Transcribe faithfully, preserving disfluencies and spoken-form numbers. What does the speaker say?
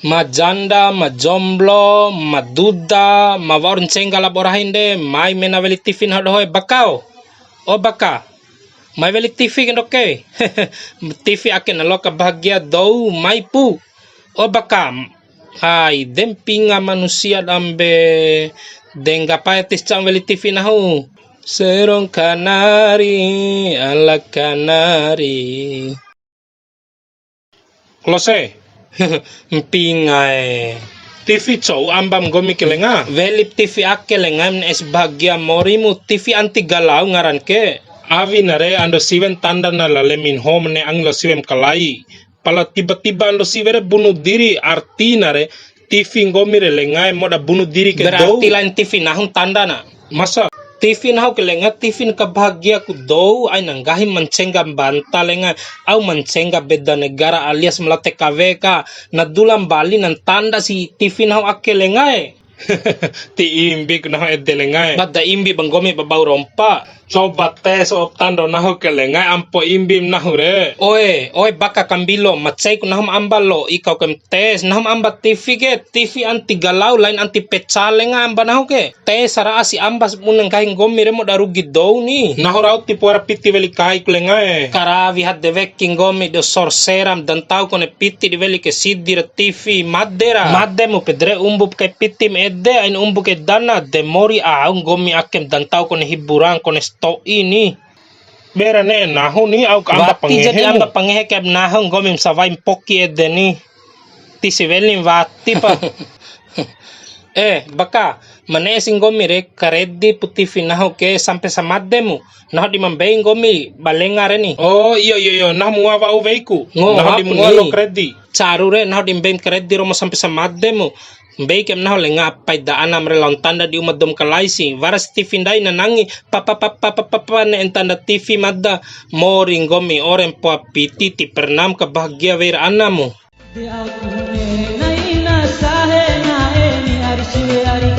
Ma janda, ma jomblo, ma duda, ma wa'ur ncengga labo rahin de, mai mena weli T V nahu dohoe, Bakao. O Baka, mai weli T V ke ndoke. T V ake na loa kabahagia dou, mai pu. O Baka, ai, de mpinga manusia dambe, de nggahi pae tis ca'u weli T V nahu. Serong kanari, ala kanari. Klose. Mpingae. T V cou ambam nggomi ke lenga? Weli T V ake lenga, ne'es bahagia morimu, T V anti galau ngaran ke. Awi na re, ando siwe ntanda na la Lee Min Ho ma ne'e angi lao siwe ma kalai. Pala tiba-tiba ando siwe re bunuh diri, arti na re, T V nggomi re lengae, moda bunuh diri ke dou. Berarti lain T V nahu ntanda na. Masa? T V nahu ke lenga, T V na kabahagia ku dou, aina nggahi ma ncengga mbanta lenga, au ma ncengga beda negara alias ma lao T K W ka, na dula mbali na ntanda si T V nahu ake lengae. Ti imbi ku nahu ede lengae. Bada imbi ba nggomi ba bau rompa. Coba tes op tando nahu ke lengae, ampo imbi nahu re. Oe, oe Baka kambilo, macei ku nahu ma amba lo, ikau ke tes, nahu ma amba T V ke, T V anti galau, lain anti pecah lenga amba nahu ke. Te sara'a si amba bune nggahi nggomi re moda rugi dou ni. Nahu rau tipu wara piti weli kai ku lengae. Karawi hade weki nggomi do sorseram dan tau kone piti di weli ke sidi ra T V made ra. Made mu pede re umbu kai piti ma ede ain umbu kai dana de mori au nggomi akem dan tau kone hiburan kone sato'i ni. Bera ne'e nahu ni au ka amba pangehe. Wati jadi amba pangehe ke nahu nggomi ma sawai mpoki ede ni. Tisi weli wati pa. Eh, Baka, ma ne'e si nggomi re karedi pu T V nahu ke sampe samade mu. Nahu di ma mbei nggomi ba lenga re ni. Oh, iyo, iyo, iyo. Nahu ma ngoa wa'u wei ku. Ngoa nahu di ma ngoa lo karedi. Caru re, nahu di mbei karedi romo sampe samade mu. Mbei ke nahu lenga pai da anam re lao ntanda di uma dou ma kalai si. Wara si T V ndai na nangi. Pa, pa, pa, ne'e ntanda T V mada. Mori nggomi ore mpoa piti ti pernam kabahagia wei ra anamu. De aku ne naina sahe na eni ari siwe ari